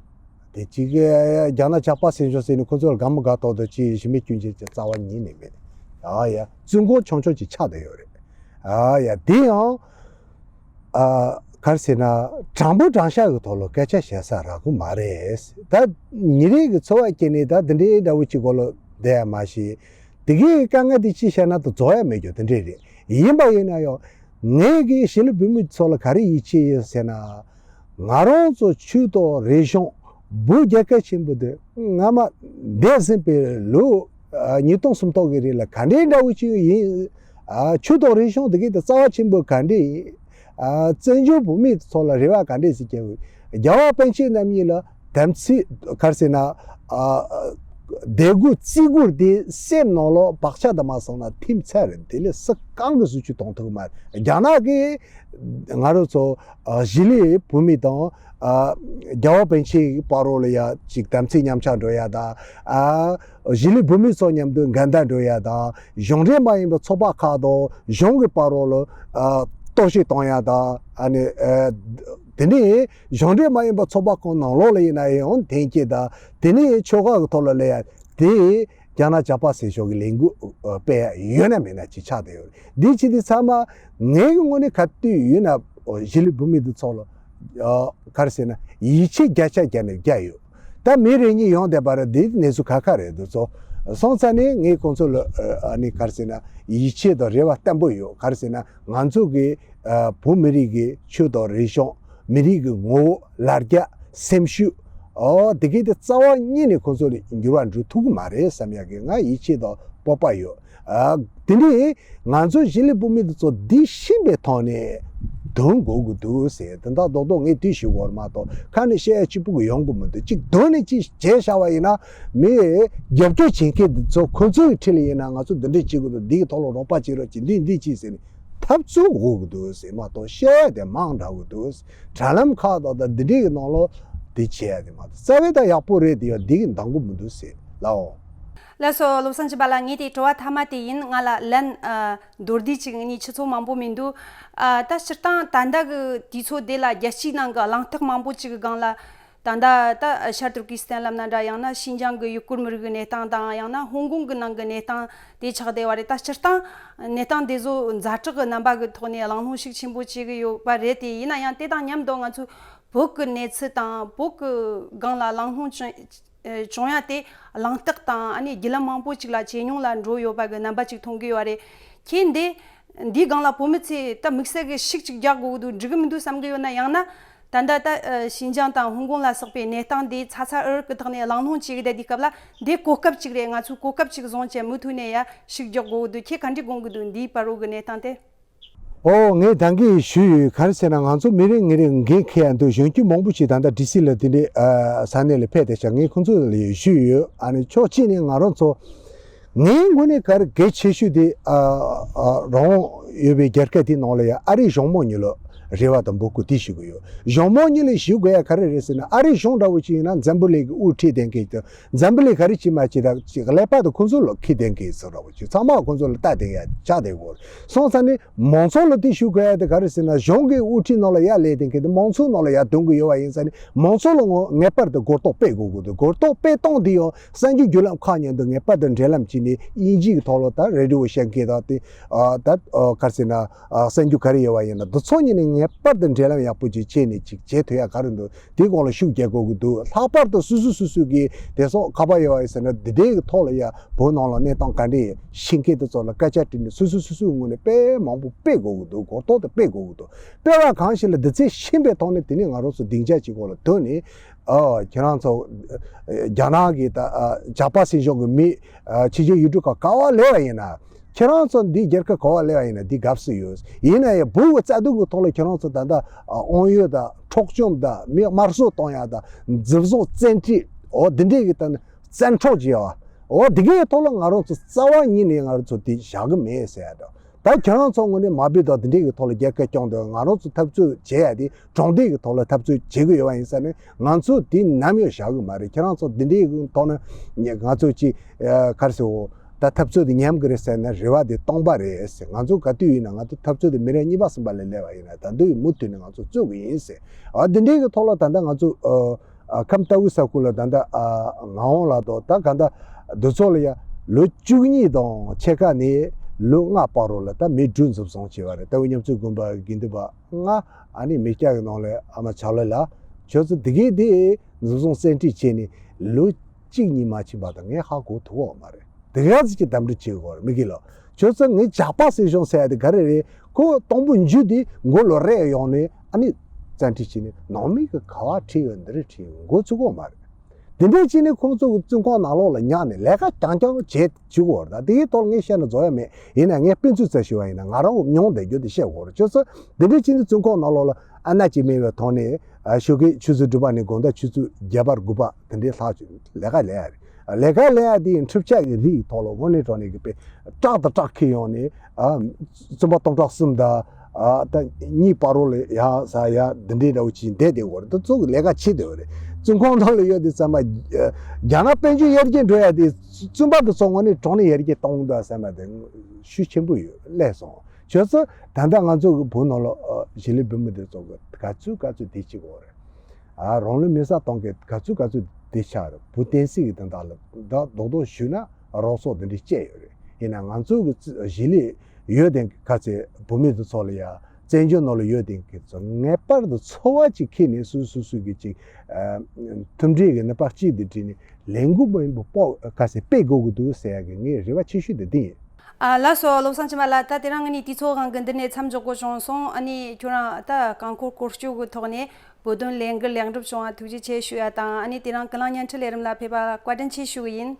དེ་གཅིག་གི་རྒྱ་ནག་ཇག་པ་སྲིད་གཞུང་ཟེར་ནས་ཁོ་ཚོར་དགའ་མི་དགའ་ཏོག་ཏོ་ཅིག་ཞུ་མི་སྐྱོན་ཅན་གྱི་རྩ་བ་ཉིད་ནས་མེད། ཨ་ཡ་བཙོན་ཁང་ཆུང་ཆུང་ཅིག་ཆགས་བསྡད་ཡོད་རེད། ཨ་ཡ་དེ་ཡང་། ཨ། ག་རེ་ཟེར་ན། དྲང་པོ་དྲང་བཞག་གི་ཐོག་ལ་སྐད་ཆ་བཤད་ས་རག་གི་མ་རེད། ད་ཉིན་རེ་གི་འཚོ་བ་སྐྱེལ་ནས་ད་འདི་འདྲའི་འདྲ་བོ་ཅིག་གོ་ལ་བསྡད་ཡ་མ་ཤེས། དེ་གའི་དཀའ་ངལ་དེ་ཅི་བཤད་ན་ད་རྫོགས་ཡ་མེད་རྒྱུ་དེ་འདྲས་རེད། ཡིན་པ་ཡིན་ན་ཡང་ངས་གི་གཞིས་ལུས་བོད་མི་ཚོ་ལ་ག་རེ་ཡིད་ཆེས་ཡོད་ཟེར་ན། ང་རང་ཚོ་ཆོས་དང་རིག་གཞུང་བོད་རྒྱལ་ཁབ་ཆེན་པོ་འདི་སྔ་མ་འདས་ཟིན་པའི་ལོ་ཉིས་སྟོང་སུམ་སྟོང་གི་རིང་ལ་ག་འདྲའི་འདྲ་བོ་ཅིག་ཡིན། ཨ། ཆོས་དང་རིག་གཞུང་འདི་གའི་དེ་རྩ་བ་ཆེན་པོ་ག་འདྲས་ཡིན། ཨ། བཙན་བྱོལ་བོད་མི་ཚོ་ལ་རེ་བ་ག་འདྲས་ཟེར་གྱི་ཡོད། རྒྱལ་བ་པཎ་ཆེན་རྣམ་གཉིས་ལ་དམ་ཚིག་ག་རེ་ཟེར་ན། ཨ། དད་གུས་བརྩི་བཀུར་དེ་སེམས་ནང་ལོགས་བག་ཆགས་དུ་མ་སོང་ན་ཐིམ་ཚར་རེད། དེ་ལས་སུ་གང་གི་གཟུགས་ཆུ་གཏོང་ཐུབ་ཀྱི་མ་རེད། རྒྱ་ནག་གིས་ང་རང་ཚོ་ཨ། གཞིས་ལུས་བོད་མི་དང་། ཨ། རྒྱལ་བ་པཎ་ཆེན་བར་རོ་ལ་ཡ་ཅིག་དམ་ཚིག་མཉམ་ཆག་འགྲོ་ཡ་དང་། ཨ། གཞིས་ལུས་བོད་མི་ཚོ་མཉམ་དུ་འགལ་ཟླ་འགྲོ་ཡ་དང་། གཞུང་འབྲེལ་མ་ཡིན་པའི་ཚོགས་པ་ཁག་དང་གཞུང་གི་བར་རོ་ལ། ཨ། གཏོར་བཤིག་གཏོང་ཡ་དང་། ཨ་ནི། ཨ། དེ་ནས་གཞུང་འབྲེལ་མ་ཡིན་པའི་ཚོགས་པ་ཁག་ནང་ལོགས་ལ་ཡིན་ན་ཡང་འཐེན་འཁྱེར་དང་། དེ་ནས་ཆོལ་ཁ་གི་ཐོག་ལ་སླེབས་ཡ་དེ། རྒྱ་ནག་ཇག་པ་སྲིད་གཞུང་གི་ལས་འགུལ་སྤེལ་ཡ་ཡོད་ན་མེད་ན་ཅིག་ཆགས་བསྡད་ཡོད་རེད། འདི་ཅི་འདི་ཚང་མ་ངའི་ངོས་ནས་ག་དུས་ཡིན་ན་གཞིས་ལུས་བོད་མི་འདི་ཚོ་ལ་ག་རེ་ཟེར་ན་ཡིད་ཆེས་བརྒྱ་ཆ་བརྒྱ་ནས་བརྒྱ་ཡོད། ད་མི་རེ་གཉིས་ཡོང་བསྡད་པ་རེད། འདི་གནས་ཚུལ་ཁ་ཁ་རེད། འདི་ཚོ་སོང་ཙང་ནས་ངས་ཁོང་ཚོ་ལ་ཨ་ནི་ག་རེ་ཟེར་ན་ཡིད་ཆེས་དང་རེ་བ་བརྟན་པོ་ཡོད། ག་རེ་ཟེར་ན་ང་ཚོ་གི་ཨ། བོད་མི་རིགས་ཀྱི་ཆོས་དང་རིག་གཞུང་། མི་རིགས་ཀྱི་ངོ་བོ། ལ་རྒྱ། སེམས་ཤུགས། ཨོ། དེ་གའི་དེ་རྩ་བ་ཉིད་ནས་ཁོང་ཚོ་ལ་འགྱུར་བ་འགྲོ་ཐུབ་ཀྱི་མ་རེད་བསམ་ཡག་གི་ང་ཡིད་ཆེས་དང་སྤོབས་པ་ཡོད། ཨ། དེ་ནས་ང་ཚོ་གཞིས་ལུས་བོད་མི་དེ་ཚོ་འདི་ཤེས་པའི་ཐོག་ནས་འདོན་དགོས་ཀྱི་འདུག་ཟེར། དེ་འདྲ་རྡོག་རྡོག་ངས་དུས་ཞུ་དགོས་མ་གཏོགས་ཁ་ནས་བཤད་ཡ་གཅིག་པུ་གི་ཡོང་གི་མི་འདུག་གཅིག་འདོན་ནས་གཅིག་བྱས་བཞག་པ་ཡིན་ན་མི་རྒྱབ་སྐྱོར་བྱེད་མཁན་དེ་ཚོ་ཁོ་ཚོའི་འཁྲིས་ལ་ཡིན་ན་ང་ཚོ་འདི་འདྲས་བྱེད་དགོས་འདུག་འདིའི་ཐོག་ལ་རོགས་པ་བྱེད་རོགས་བྱེད། འདི་འདི་བྱེད་ཟེར་ནས། འཐབ་རྩོད་དགོས་ཀྱི་འདུག་ཟེར་མ་གཏོགས་བཤད་ཡ་དེ་མང་དྲགས་ཀྱི་འདུག་དྲ་ལམ་ཁག་དང་དང་འདི་འདྲའི་གི་ནང་ལོགས་དེ་བྱེད་ཡ་དེ་མ་གཏོགས་རྩ་བའི་ད་ཡག་པོ་རེད། དེ་ཡང་འདི་གི་འདང་གི་མི་འདུག་ཟེར་ལའོ། ལགས་སོ། བློ་བཟང་སྦྱིན་པ་ལགས། ངས་དེ་དྲི་བ་མཐའ་མ་དེ་ཡིན། ང་ལ་ལན་ཨ་མདོར་བསྡུས་ཅིག་ངས་ཆུ་ཚོད་མང་པོ་མི་འདུག་ཨ་ད་སྤྱིར་བཏང་ད་ལྟ་གི་དུས་ཚོད་དེ་ལ་རྒྱལ་སྤྱིའི་ནང་གི་གླེང་སྟེགས་མང་པོ་ཅིག་གི་སྒང་ལ། ད་ལྟ་ད་ཤར་ཏུར་ཀི་སི་ཐན་ལབ་ན་འདྲ། ཡང་ན་ཤིན་ཅང་གི་ཡུ་གུར་མི་རིགས་ཀྱི་གནས་སྟངས་དང་། ཡང་ན་ཧོང་ཀོང་གི་ནང་གི་གནས་སྟངས་དེ་ཆགས་བསྡད་པ་རེད། ད་སྤྱིར་བཏང་གནས་སྟངས་དེ་ཚོ་ཛ་དྲག་གི་རྣམ་པ་གི་ཐོག་ནས་གླེང་སློང་ཤུགས་ཆེན་པོ་བྱེད་ཀྱི་ཡོད་པ་རེད། དེ་ཡིན་ན་ཡང་དེ་དང་མཉམ་དུ་ང་ཚོས་བོད་ཀྱི་གནས་ཚུལ་དང་བོད་ཀྱི་སྒང་ལ་གླེང་སློང་བྱུང་ཡ་དེ་གླེང་སྟེགས་དང་ཨ་ནི་བརྒྱུད་ལམ་མང་པོ་ཅིག་ལ་ཇེ་ཉུང་ལ་འགྲོ་ཡོད་པ་གི་རྣམ་པ་ཅིག་མཐོང་གི་ཡོད་པ་རེད། ཁྱེད་འདི་འདིའི་སྒང་ལ་བོད་མི་ཚོས་ད་དམིགས་བསལ་གྱི་ཤུགས་ཅིག་རྒྱག་དགོས་ཀྱི་འདུག་འགྲིག་གི་མི་འདུག་བསམ་གྱི་ཡོད་ན། ཡང་ན་ད་ལྟ་ད་ཨ་ཤིན་ཅང་དང་ཧོང་ཀོང་ལ་སོགས་པའི་གནས་སྟངས་འདི་ཚ་ཚ་འུར་འུར་གྱི་ཐོག་ནས་གླེང་སློང་བྱེད་ཀྱི་བསྡད་དུས་སྐབས་ལ། འདི་གོ་སྐབས་ཅིག་རེད། ང་ཚོས་གོ་སྐབས་ཅིག་བཟུང་བྱས་མུ་མཐུད་ནས་ཡ་ཤུགས་རྒྱག་དགོས་ཀྱི་འདུག་ཁྱེད་ག་འདྲས་དགོངས་ཀྱི་འདུག་འདིའི་བར་རོ་གི་གནས་སྟངས་དེ། ཨོ། ངས་ད་གིན་ཞུས་ཡོད། ག་རེ་ཟེར་ན་ང་ཚོ་མི་རེ་ངོ་རེ་འགན་འཁྱེར་ཡ་འདུག་གཞོན་སྐྱེས་མང་པོ་ཞིག་ད་ལྟ་ཌི་སི་ལ་དེ་འདྲའི་ཨ་ས་གནས་ལ་ཕེབས་བསྡད་ཤག་ངས་ཁོང་ཚོ་ལ་ཞུས་ཡོད། ཨ་ནི་ཕྱོགས་གཅིག་ནས་ང་རང་ཚོ་ངའི་ངོས་ནས་ག་རེ་གལ་ཆེ་ཤོས་དེ་ཨ་ཨ་རང་དབང་ཡོད་པའི་རྒྱལ་ཁབ་དེའི་ནང་ལ་ཡ་ཨ་རིའི་གཞུང་མང་གཉིས་ལ་ རེ་བ་དང་འབོད་སྐུལ་དེ་ཞུ་གི་ཡོད། གཞུང་མང་གཉིས་ལ་ཞུ་དགོས་ཡ་ག་རེ་རེད་ཟེར་ན། ཨ་རིའི་གཞུང་འདྲ་བོ་ཅིག་ཡིན་ན་འཛམ་བུ་གླིང་གི་དབུ་ཁྲིད་ལྡན་མཁན་དང་། འཛམ་བུ་གླིང་ག་རེ་བྱེད་མ་བྱེད་དང་ཅིག་ཀླད་པ་དང་ཁོང་ཚོ་ལ་ཁེ་ལྡན་མཁན་ཟེར་འདྲ་བོ་ཅིག་ཚང་མ་ཁོང་ཚོ་ལ་ལྟ་བསྡད་ཡ་ཆགས་བསྡད་ཡོད། སོང་ཙང་ནི་མང་ཚོགས་ལ་དེ་ཞུ་དགོས་ཡ་དེ་ག་རེ་ཟེར་ན། གཞུང་གི་དབུ་ཁྲིད་ནང་ལ་ཡར་སླེབས་བསྡད་མཁན་དེ་མང་ཚོགས་ནང་ལ་ཡར་འདོན་གི་ཡོད་པ་ཡིན་ཙང་ནི། མང་ཚོགས་ལ་ངོ་ངེས་པར་དུ་གོ་རྟོགས་སྤེལ་དགོས་ཀྱི་འདུག་གོ་རྟོགས་སྤེལ་སྟངས་དེ་ཡང་གསར་འགྱུར་བརྒྱུད་ལམ་ཁག་མཉམ་དུ་ངེས་པར་དུ་འབྲེལ་ལམ་བྱས་ནས། དབྱིན་ཇི་གི་ཐོག་ལ་ད་རེ་ཌི་ཡོ་བཤད་མཁན་དང་དེ། ཨ་ད་ཨ་ག་རེ་ཟེར་ན། ཨ་གསར་འགྱུར་ག་རེ་ཡོད་པ་ཡིན་ན། འདི་ཚོ་གཉིས་ནས་ངེས་པར་དུ་འབྲེལ་ལམ་ཡག་པོ་ཅིག་བྱས་ནས་ཅིག་བྱེད་ཐུབ་ཡ་ག་རེ་འདུག་དེའི་སྐོར་ལ་ཤུགས་རྒྱག་དགོས་ཀྱི་འདུག་ལྷག་པར་དུ་སོ་སོ་སོ་སོ་གིས་དེ་སོགས་ཁ་པར་ཡོད་པ་ཡིན་ཟེར་ན། འདི་འདྲའི་གི་ཐོག་ལ་ཡ་བོད་ནང་ལ་གནས་སྟངས་ག་འདྲ་ཡིན་ཤེས་མཁན་དེ་ཚོ་ལ་སྐད་ཆ་དྲིས་ནས། སོ་སོ་སོ་སོའི་ངོས་ནས་དཔེ་མང་པོ་སྤེལ་དགོས་ཀྱི་འདུག་གོ་རྟོགས་དེ་སྤེལ་དགོས་ཀྱི་འདུག་སྤེལ་བ་གང་ཞིག་ལ་འདི་ཚད་ཤེས་པའི་ཐོག་ནས། དེ་ནས་ང་རང་ཚོ་སྡིངས་ཆ་གཅིག་པོ་ལ་བསྡད་ནས། ཨ་ཁྱེད་རང་ཚོ་རྒྱ་ནག་གི་ད་ཨ་ཇག་པ་སྲིད་གཞུང་གི་མི། ཨ་ཕྱི་རྒྱལ་ཡུལ་གྲུ་ཁག་ག་པར་སླེབས་པ་ཡིན་ན། ཁྱེད་རང་ཚོ་འདི་རྒྱལ་ཁབ་ག་པར་སླེབས་པ་ཡིན་ན་འདི་དགའ་བསུ་ཡོད། ཡིན་ན་ཡང་བོད་ཀྱི་རྩ་དོན་གྱི་ཐོག་ལ་ཁྱེད་རང་ཚོ་ད་ལྟ་ཨ་དབང་ཡོད་དང་། འཕྲོག་བཅོམ་དང་། མི་དམར་གསོད་གཏོང་ཡ་དང་། འཛིན་བཟུང་བཙན་ཁྲིད། འོ་འདི་འདྲའི་གི་ད་ནི་བཙན་འཕྲོག་བྱས་པ། འོ་འདི་གའི་ཐོག་ལ་ང་རང་ཚོ་རྩ་བ་ཉིད་ནས་ང་རང་ཚོ་འདི་བཞག་གི་མེད་ཟེར་ཡ་འདྲ། ད་ཁྱེད་རང་ཚོ་ངོས་ནས་མ་བོད་དང་འདི་འདྲའི་གི་ཐོག་ལ་རྒྱལ་ཁ་སྐྱོང་དུས། ང་རང་ཚོ་འཐབ་རྩོད་བྱེད་ཡ་དེ་དྲང་བདེན་གྱི་ཐོག་ལ་འཐབ་རྩོད་བྱེད་གི་ཡོད་པ་ཡིན་ཙང་ནི། ང་ཚོ་དེ་ནམ་ཡང་བཞག་གི་མ་རེད། ཁྱེད་རང་ཚོ་འདི་འདྲའི་གི་ཐོག་ནས་ང་ཚོ་ཅིག་ཨ་ག་རེ་ཟེར། འོ་ད་འཐབ་རྩོད་དེ་ཉམས་གི་རེད་ཟེར་ན་རེ་བ་དེ་སྟོང་པ་རེད། ང་ཚོ་ག་དུས་ཡིན་ན། ང་ཚོ་འཐབ་རྩོད་དེ་མི་རབས་གཉིས་པ་གསུམ་པ་ལ་སླེབས་པ་ཡིན་ན། ད་དུང་མུ་མཐུད་ནས་ང་ཚོ་རྩོད་གི་ཡིན་ཟེར། ཨ་འདི་འདྲའི་གི་ཐོག་ལ་ད་ལྟ་ང་ཚོ་ཨ། ཨ་ཁམས་ལྟ་བུ་ས་ཁུལ་ལ་ད་ལྟ་ཨ་ངག་དབང་ལགས་དང་། ད་ག་ད་འདི་ཚོ་ལ་ཡ་ལོ་བཅུ་གཉིས་དང་ཕྱེད་ཀ་ནས་ལོ་ལྔ་བར་རོ་ལ་ད་མི་དྲུག་འཛིན་བཟུང་བྱས་པ་རེད། ལྟ་བུ་མཉམ་ཚོད་དགོན་པ་དགེ་འདུན་པ་ལྔ། ཨ་ནི་མི་སྐྱ་གི་ནང་ལ་ཨ་མ་ཆག་ལོ་ལགས། ཁྱོད་ཚོ་དེ་གས་དེ་འཛིན་བཟུང་བཙན་ཁྲིད་བྱས་ནས་ལོ་གཅིག་གཉིས་མ་ཕྱིན་པ་དང་ངས་ཧ་གོ་ཐུབ་ཡོད་མ་རེད། དེ་ག་ཚོད་ཀྱི་འདུམ་འགྲིག་བྱེད་དགོས་རེད། མི་གི་ལོ། ཁྱོད་ཚོ་ངའི་ཇག་པ་སྲིད་གཞུང་ཟེར་ཡ་དེ་ག་རེ་རེད། ཁོ་དང་པོ་འཇུ་དེ་མགོ་ལོག་རེད་ཡོང་ནས། ཨ་ནི་བཙན་ཁྲིད་བྱས་ནས་ནང་མི་གི་ག་པར་ཁྲིད་ཡོད་འདི་རེད་ཁྲིད་ཡོད་མགོ་ཚོས་གོ་མ་རེད། དེ་འདྲ་བྱས་ནས་ཁོང་ཚོ་གི་བཙོན་ཁང་ནང་ལོགས་ལ་ཉར་ནས་ལས་ཀ་རྐྱང་རྐྱང་བྱེད་བཅུག་གོ་རེད། ད་དེའི་ཐོག་ངས་བཤད་ན་རྫོགས་ཡ་མེད། ཡིན་ན་ངས་དཔེ་མཚོན་རྩ་ཞུ་བ་ཡིན་ན། ང་རང་མྱོང་བསྡད་རྒྱུ་དེ་བཤད་དགོས་རེད། ཁྱོད་ཚོ་དེ་འདྲ་བྱས་ནས་བཙོན་ཁང་ནང་ལོགས་ལ་ཨ་ན་གཅིག་མེད་པའི་ཐོག་ནས། ཨ་ཞོགས་ཀས་ཆུ་ཚོད་དྲུག་པ་ནས་དགོང་དག་ཆུ་ཚོད་བརྒྱད་པ་དགུ་པ་དེ་འདྲའི་ལྷག་ཅིག་ལས་ཀ་ལས་ཡ་རེད། ལས་ཀ་ལས་ཡ་དེ་ཡི་འཕྲུལ་ཆས་ཀྱི་རིགས་ཐོག་ལ་དངོས་གནས་དྲང་གནས་ཀྱི་དཔེ་ཏྲག་ཏུ་ཏྲག་འཁྱེར་ཡོང་ནས། ཨ་བཙོན་པ་སྟོང་ཕྲག་གསུམ་དང་། ཨ་ད་གཉིས་བར་རོ་ལ་ཡ་ཟ་ཡ་འདི་འདྲའི་འདྲ་བོ་ཅིག་བསྡད་བསྡད་ཡོད་རེད། དེ་ཚོ་གི་ལས་ཀ་བྱེད་བསྡད་ཡོད་རེད། བཙོན་ཁང་ནང་ལ་ཡོད་དུས་ཙམ་པ་རྒྱ་ནག་དཔལ་འབྱོར་ཡར་རྒྱས་འགྲོ་ཡ་དེ། བཙོན་པ་དེ་ཚོ་དངོས་གནས་དྲང་གནས་ཡར་རྒྱས་གཏོང་གི་འདུག་བསམ་པ་དེ་ཤུགས་ཆེན་པོ་ཡོད་སླེབས་སོང་། ཁྱོད་ཚོ་ད་ལྟ་ང་ཚོ་གི་བོད་ནང་ལ་ཨ་གཞིས་ལུས་བོད་མི་དེ་ཚོ་གི་ག་ཚོད་ག་ཚོད་བསྡད་ཀྱི་ཡོད་རེད། ཨ་རང་ལུས་མེ་སྲེག་གཏོང་མཁན་ག་ཚོད་ག་ཚོད་བསྡད་ཆགས་རེད། བོད་བསྟན་སྲིད་ཀྱི་དོན་དག་ལ་ད་རྡོག་རྡོག་ཞུས་ན་རོགས་ཚོགས་འདི་འདྲས་བཅས་ཡོད་རེད། ཡིན་ན་ང་ཚོ་གི་གཞིས་ལུས་ཡོད་དེ་ག་ཚོད་བོད་མི་དེ་ཚོ་ལ་ཡ། བཙན་བྱོལ་ནང་ལ་ཡོད་དེ་གི་ཚོ་ངེས་པར་དུ་ཚོར་བ་ཅིག་འཁྱེར་ནས། སོ་སོ་སོ་གི་ཅིག་ཨ་མཐུན་སྒྲིལ་གྱི་ནུས་པ་གཅིག་ཏུ་བསྒྲིལ་ནས་ལས་འགུལ་མང་པོ་སྤོ་ག་ཚོད་སྤེལ་དགོས་ཀྱི་འདུག་ཟེར་ཡ་གི་ངའི་རེ་བ་ཆེ་ཤོས་དེ་འདི་ཡིན། ཨ་ལགས་སོ། བློ་བཟང་སྐྱིད་མ་ལགས། ད་དེ་རིང་ངེད་གཉིས་དུས་ཚོད་དབང་གིས་འདི་ནས་མཚམས་འཇོག་དགོས་བྱུང་སོང་། ཨ་ནི་ཁྱོད་རང་ད་རྐང་འཁོར་སྐོར་སྐྱོད་ཀྱི་ཐོག་ནས་བོད་དོན་ལས་འགུལ་ལེགས་འགྲུབ་བྱུང་བ་ཐུགས་རྗེ་ཆེ་ཞུ་ཡ་དང་། ཨ་ནི་དེ་རིང་ཀུན་གླེང་བརྙན་འཕྲིན་ལས་རིམ་ལ་ཕེབས་པ་བཀའ་དྲིན་ཆེ་ཞུ་གི་ཡིན།